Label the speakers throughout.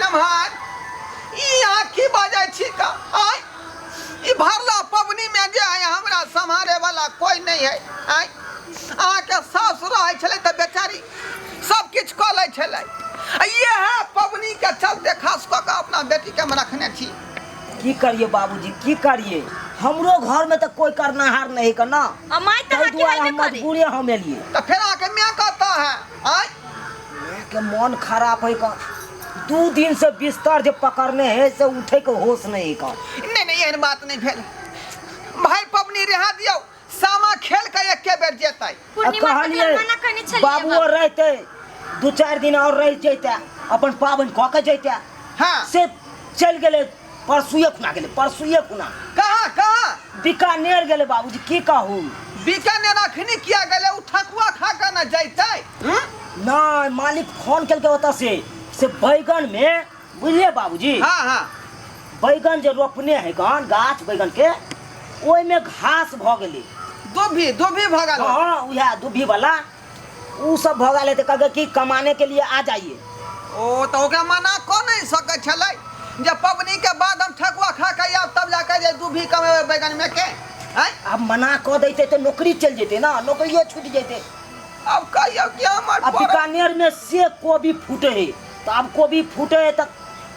Speaker 1: नमहर ई अहाँ की बाजै छी का आय ई भरला पबनी में जे है हमरा सम्हारे वाला कोई नहीं है आय अहाँके सासु रहै छलै तऽ बेचारी सब किछु कऽ लै छलै आ इएह पबनी के चलते खास कऽ कऽ अपना बेटीके हम रखने छी।
Speaker 2: की करिए बाबूजी, की करिए, हमरो घर में तो कोई करनाहार नहीं कर ना,
Speaker 3: आ माय तऽ
Speaker 2: ताहि
Speaker 3: अहाँके
Speaker 2: दुआरे
Speaker 3: हेबे
Speaker 2: हम
Speaker 3: करे।
Speaker 2: मजबूरे हम एलिए।
Speaker 1: तऽ फेर अहाँके माय कतऽ है? आय
Speaker 2: माय के मन खराब है का, 2 दिन से बिस्तर जे पकड़ने है से उठे के होश नहीं है का।
Speaker 1: नहीं नहीं, एहन बात नहीं भेल भाई, पबनी रिहा दियौ, सामा खेल के एके बेर जेतै।
Speaker 3: पूर्णिमा के
Speaker 2: कहलिए
Speaker 3: मना करने छलियै
Speaker 2: बाबू और रहते 2-4 दिन और रह जैते, अपन पाबनि कऽ के जैते।
Speaker 1: हाँ।
Speaker 2: से चलि गेलै, परसुए खुना गेलै, परसुए खुना।
Speaker 1: कहाँ कहाँ?
Speaker 2: बीकानेर गेलै बाबूजी, की कहू।
Speaker 1: बीकानेर अखनी किया गेलै? ओ ठकुआ खा के न जैतै। हम्म?
Speaker 2: नहीं, मालिक फोन केलकै ओतऽ से बैगन में, बुझलियै बाबूजी?
Speaker 1: हाँ हाँ।
Speaker 2: बैगन जे रोपने है गन गाछ बैगन के, ओहिमे घास भऽ गेलै।
Speaker 1: दुभी, दुभी भऽ गेल।
Speaker 2: हाँ, उएह दुभी वाला उ सब भऽ गेलै, तऽ कहलकै कि कमाने के लिए आ जाइए।
Speaker 1: ओ तऽ ओकरा मना कऽ नहि सकै छलै जे पबनी के बाद हम ठकुआ खा के आयब तब जाके जे दुभी कमेबै बैगन में के? आँय?
Speaker 2: आब मना कऽ दैतै तऽ नौकरी चलि जेतै ना, नौकरियो छूटि जेतै।
Speaker 1: अब कहियौ कि हमर
Speaker 2: अब बीकानेर में से कोबी फूटे है, तऽ आब कोबी फूटे है तऽ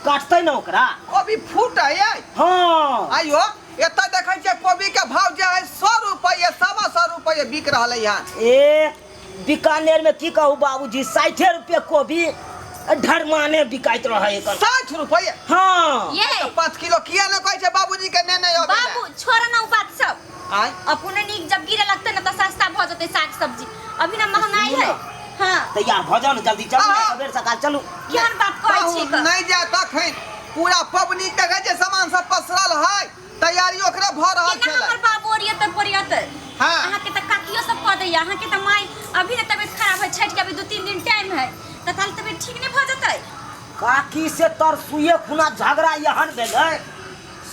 Speaker 2: काटतै ना ओकरा।
Speaker 1: कोबी फूटे है?
Speaker 2: हाँ।
Speaker 1: आइयो एतऽ देखै छियै कोबी के भाव जे है 100 रुपये, 125 रुपये बिक रहलै हन।
Speaker 2: ए बीकानेर में की कहू बाबूजी, 60 रुपये कोबी ढरमाने बिकाइत रहे एकर।
Speaker 1: 60 रुपये?
Speaker 2: हाँ।
Speaker 3: ये।
Speaker 1: तऽ 5 किलो किया ने कहै छै बाबूजी के नेने अबै लए?
Speaker 3: बाबू छोड़ ना उ बात सब।
Speaker 1: आँय?
Speaker 3: अपने नीक जब गिरे लगतै ना तऽ सस्ता भऽ जेतै साग सब्जी, अभी ना महंगाई है। हाँ।
Speaker 2: तैयार भऽ जाउ ने, जल्दी चलू ने,
Speaker 1: आहा।
Speaker 2: सबेर सकाल चलू।
Speaker 3: केहन बात कहै छी
Speaker 1: बाबू, नहि जायत अखन, पूरा पबनी देखै छै सामान सब पसरल है, तैयारी ओकरे भऽ रहल
Speaker 3: केना
Speaker 1: छलै।
Speaker 3: हमर बाबू ओरियतै पोरियतै?
Speaker 1: हाँ।
Speaker 3: अहाँके तऽ काकियो सब कऽ दैया, अहाँके तऽ माय अभी ने तबियत खराब है, छठि के अभी 2-3 दिन टाइम है, तऽ ताले तबियत ठीक नहि भऽ जेतै?
Speaker 2: काकी से तरसुए खुना झगड़ा एहन भेलै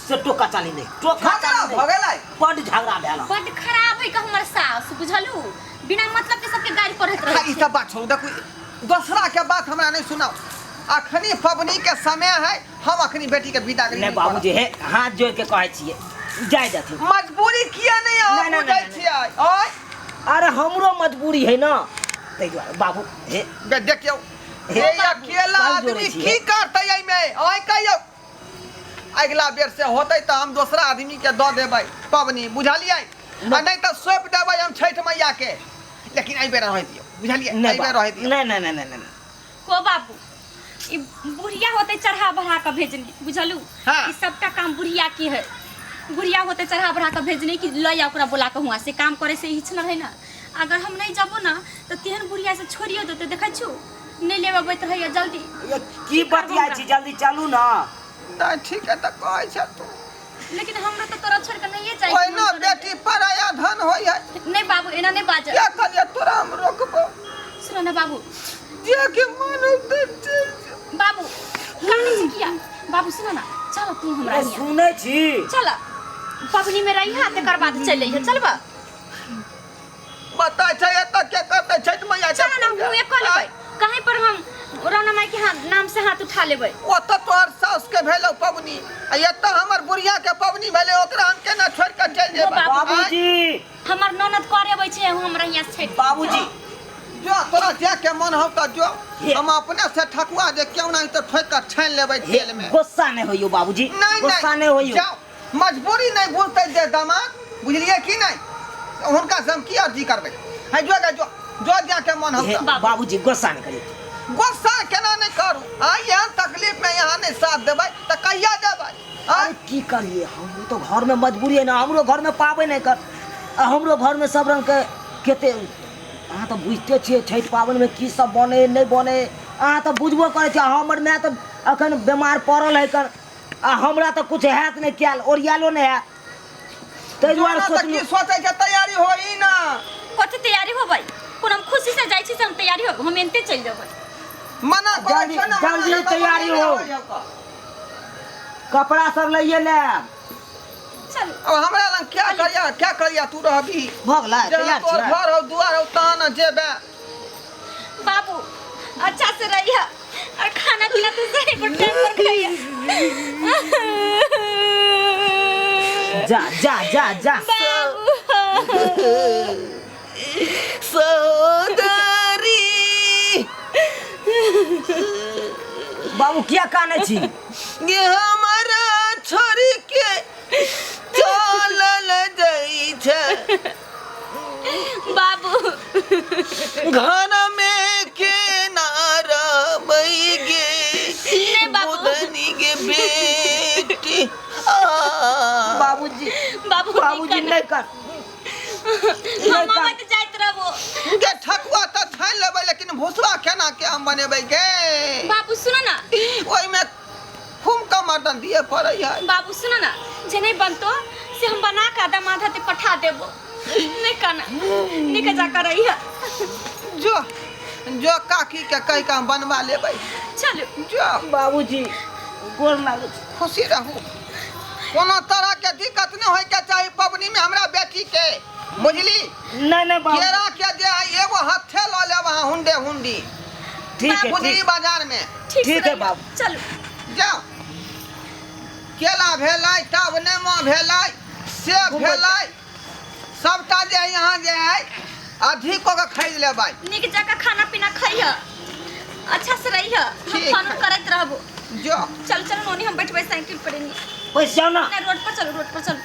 Speaker 2: से टोका चाली नहि, टोका
Speaker 1: झगड़ा
Speaker 2: चाली
Speaker 1: भऽ
Speaker 2: नहि,
Speaker 1: गेलै?
Speaker 2: बड्ड झगड़ा भेल।
Speaker 3: बड्ड खराब है हमर सास, बुझलू, बिना मतलब के सबके गारि पढ़ैत रहै
Speaker 1: ई
Speaker 3: छै।
Speaker 1: सब बात छोड़ू, देखू दोसरा के बात हमरा नहीं सुनाउ, अखनी पबनी के समय है, हम अखनी बेटी के विदा
Speaker 2: नहीं बाबूजी, हे हाथ जोड़ के कहै छियै, जाय देथिन।
Speaker 1: मजबूरी किया नहीं अहाँ
Speaker 2: नहीं, नहीं,
Speaker 1: बुझै
Speaker 2: नहीं,
Speaker 1: छियै? आँय?
Speaker 2: अरे हमरो मजबूरी है ना, ताहि दुआरे बाबू हे।
Speaker 1: बे देखियौ,
Speaker 2: हे,
Speaker 1: हे अकेला
Speaker 2: कान जोड़ै
Speaker 1: आदमी
Speaker 2: छियै।
Speaker 1: की करतै एहिमे? आँय कहियौ, अगिला बेर से होतै तऽ हम दोसरा आदमी के दऽ देबै पबनी, बुझलियै? आ नहि तऽ सौंपि देबै हम छठि मैया के, लेकिन एहि बेर रहै दियौ, बुझलियै?
Speaker 2: नहीं
Speaker 1: एहि बेर
Speaker 2: बाबू,
Speaker 1: रहै दियौ।
Speaker 2: नहीं, नहीं, नहीं, नहीं, नहीं।
Speaker 3: को बाबू, ई बुढ़िया होते चढ़ा बढ़ा के भेजनी, बुझलू?
Speaker 1: हाँ।
Speaker 3: ई सबटा काम बुढ़िया की है, बुढ़िया होते चढ़ा बढ़ा के भेजनी कि लऽ आ ओकरा बोला के हुआं से काम करे से इच्छा न रहे ना। अगर हम नहीं जबो ना तऽ तेहन बुढ़िया से छोड़ियो देते, देखै छु नहीं लेबे अबैत रहैया जल्दी।
Speaker 2: ये की बतियाइ छी, जल्दी चलू ना।
Speaker 1: नहीं ठीक है तऽ कहै छै तू,
Speaker 3: लेकिन हमरा तऽ तोरा छोड़ के नहीं जाए।
Speaker 1: ओहिना बेटी पराया धन होइ है।
Speaker 3: नहीं बाबू, एना नहीं बाज।
Speaker 1: क्या कहलियै तोरा हम रोकबो?
Speaker 3: सुनो ना बाबू,
Speaker 1: जे के मन होतै चलि जो।
Speaker 3: बाबू कानै छी किया? बाबू सुनो ना, चल तू हमरा
Speaker 2: ए,
Speaker 3: हियाँ।
Speaker 2: सुनै छी।
Speaker 3: चल पबनी में रही है, तकर बाद चलि अइहे, चलबा?
Speaker 1: बता छै एतऽ के करतै छठि मैया के
Speaker 3: चल ना,
Speaker 1: पूजा?
Speaker 3: हुए कऽ लेबै, कहीं पर हम रौना माई के हाथ नाम से हाथ उठा लेबै।
Speaker 1: ओतऽ तोहर साउस के भेलौ पबनी, आ एतऽ हमर बुढ़िया के पबनी भेलै, ओकरा हम केना छोड़ि कऽ चलि जेबै?
Speaker 3: बाबू।
Speaker 2: बाबूजी।
Speaker 3: हमर ननद करे अबै छै हमरा हियाँ छठि।
Speaker 2: बाबूजी।
Speaker 1: जो तोरा जाय के मन हौ तऽ जो,
Speaker 2: हे।
Speaker 1: हम अपने से ठकुआ जे केओ नहीं तऽ ठोकि कऽ छानि लेबै
Speaker 2: हे,
Speaker 1: तेल में।
Speaker 2: गुस्सा नहीं होइयो बाबूजी,
Speaker 1: नहीं,
Speaker 2: गुस्सा
Speaker 1: नहीं,
Speaker 2: नहीं होइयो।
Speaker 1: जाओ, मजबूरी नहीं बुझतै जे दामाद, बुझलियै कि नहीं? हुनका से हम की अर्जी करबै? है जो गे जो, जो जाय के मन हौ
Speaker 2: हे,
Speaker 1: तऽ।
Speaker 2: बाबूजी गुस्सा नहीं करियो।
Speaker 1: गुस्सा केना नहीं करू? आ एहन तकलीफ में यहाँ नहीं साथ देबै तऽ कहिया देबै?
Speaker 2: अरे
Speaker 1: आँय?
Speaker 2: की करिए, हम तो घर में मजबूरी है ना, हमरो घर में पाबै नहीं कर, आ हमरो घर में सब रंग के केते, अहाँ तऽ बुझिते छियै छठि पाबनिमे की सब बने नहि बने, अहाँ तऽ बुझबो करै छियै। हमर माय तऽ अखन बेमार पड़ल है कर, आ हमरा तऽ कुछ हैत नहि कयल, ओरियालो नहि हैत, ताहि दुआरे
Speaker 1: जोना तऽ की
Speaker 2: सोचलहुँ।
Speaker 1: सोचै के तैयारी होई ना?
Speaker 3: कथी तैयारी होबै? कोन हम खुशी से जाइ छी से हम तैयारी होबै? हम एनते चलि जेबै।
Speaker 1: मना करै
Speaker 2: जल्दी
Speaker 1: छियै ना, मना
Speaker 2: जल्दी
Speaker 1: नहि तऽ
Speaker 2: तैयारी
Speaker 1: मना
Speaker 2: हो,
Speaker 1: नहि होइए तऽ।
Speaker 2: कपड़ा सब लैए लेब।
Speaker 3: चलू।
Speaker 1: अब हमरा लग क्या करिया, क्या करिया तू रहबी?
Speaker 2: भऽ गेलै,
Speaker 1: जहाँ
Speaker 2: तैयार
Speaker 1: तोहर
Speaker 2: छियै?
Speaker 1: घर हौ दुआर हौ तहाँ न जेबे।
Speaker 3: बाबू अच्छा से रहिया और खाना पीना तो सही पर टाइम पर
Speaker 2: जा जा जा।
Speaker 3: बाबू।
Speaker 1: सहोदरी।
Speaker 2: बाबू किया कानै छी?
Speaker 1: ये हमारा छोड़ के चलल जाइ छै।
Speaker 3: बाबू।
Speaker 1: घर में के ना रहबै गे।
Speaker 3: नहीं बाबू।
Speaker 1: बुधनी के बेटी आ।
Speaker 2: बाबूजी।
Speaker 3: बाबू।
Speaker 2: बाबूजी
Speaker 3: नहीं
Speaker 2: नहीं कर।
Speaker 3: हम आवत जाइत रहबो।
Speaker 1: गे ठकुआ तऽ छानि लेबै, लेकिन भुसवा केना के हम बनेबै गे?
Speaker 3: बाबू सुनो ना।
Speaker 1: ओहिमे खूब कम मर्दन दिए पड़ै है।
Speaker 3: बाबू सुनो ना, जे नहीं बनतो से हम बना के आधा माधा ते पठा देबो। नहीं कहना नहीं के जा कर रही है।
Speaker 1: जो जो काकी के कहि के हम बनवा लेबै।
Speaker 3: चलो।
Speaker 1: जो।
Speaker 2: बाबूजी गोर लागै छी।
Speaker 1: खुशी रहू, कोनो तरह के दिक्कत नहि होय के चाही पबनी में हमरा बेटी के, बुझली?
Speaker 2: नहीं नहीं बाबू।
Speaker 1: केरा के जे है एगो हथे लऽ लेब अहाँ हुंडे हुंडी।
Speaker 2: ठीक है।
Speaker 1: बुझली?
Speaker 2: ठीक।
Speaker 1: बाजार में।
Speaker 3: ठीक से
Speaker 2: ठीक है
Speaker 3: रहिए।
Speaker 2: बाबू।
Speaker 3: चलो।
Speaker 1: जाओ, केला भेलै, तब नेमो भेलै, सेब भेलै, सबटा जे है यहाँ जे है अधिक कऽ के खरीद लेबै।
Speaker 3: निक जगह खाना पीना खइह, अच्छा से रहिह, हम
Speaker 1: ठीक
Speaker 3: फोन
Speaker 1: है।
Speaker 3: करत रहबो।
Speaker 1: जो।
Speaker 3: चल चल नोनी, हम बैठबै साइकिल पर। नहीं
Speaker 2: पैसा ना।
Speaker 3: रोड पर चलो, रोड पर चलो।